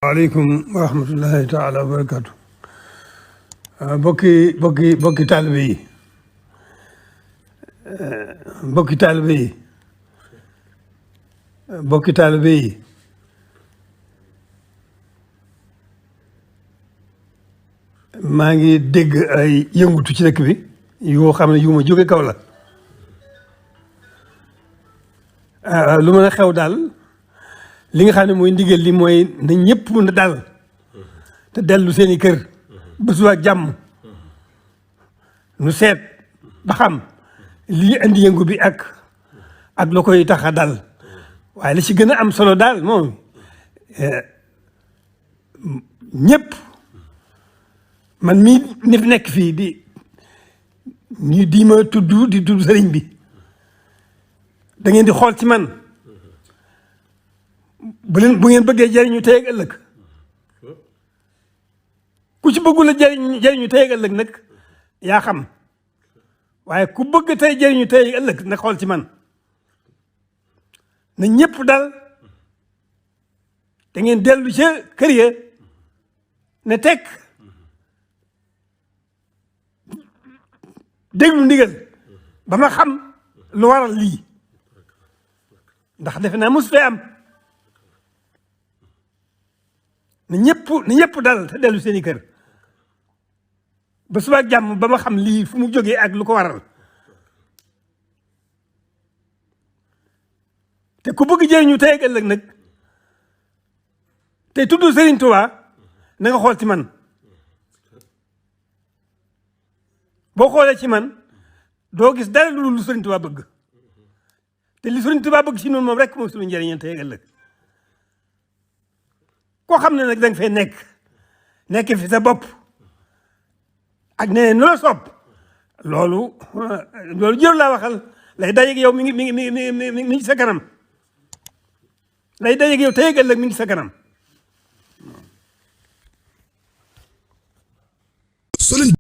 waaleykum wa rahmatullahi taala wa barakatu bokki taalibe yi bokki taalibe yi bokki taalibe yi maa ngi dégg ay yëngutu ci dëkk bi yoo xam ne yu ma jóge kaw la lu mën a xew daal li nga xam ne mooy ndigal li mooy na ñëpp na dal te dellu seen i kër ba suba ak jàmm nu seet ba xam lii indi yëngu bi ak la koy tax a dal waaye li ci gën a am solo daal moom ñëpp man mii ni fi nekk fii di ma tudd sëriñ bi da ngeen di xool ci man bu ngeen bëggee jëriñu tey ak ëllëg ku ci bëggul a jëriñu tey ak ëllëg nag yaa xam waaye ku bëgg tey jëriñu tey ak ëllëg nag xool ci man na ñëpp dal da ngeen dellu ca kër ya ne tekk déglu ndigal ba ma xam lu waral lii ndax defe naa mos fee am na ñëpp dal te dellu seen i kër ba suba ak jàmm ba ma xam lii fu mu jógee ak lu ko waral te ku bëgg jëriñu tey ak ëllëg nag te tudd Serigne Touba na nga xool ci man boo xoolee ci man doo gis dara lu Serigne Touba bëgg te li Serigne Touba bëgg ci noonu moom rek moom suñu njëriñ tey ak ëllëg koo xam ne nag da nga fay nekk fi sa bopp ak ne nu la soob loolu jëru laa waxal lay dajeeg yow mi ngi sa kanam lay dajeeg yow tey ak ëllëg mi ngi sa kanam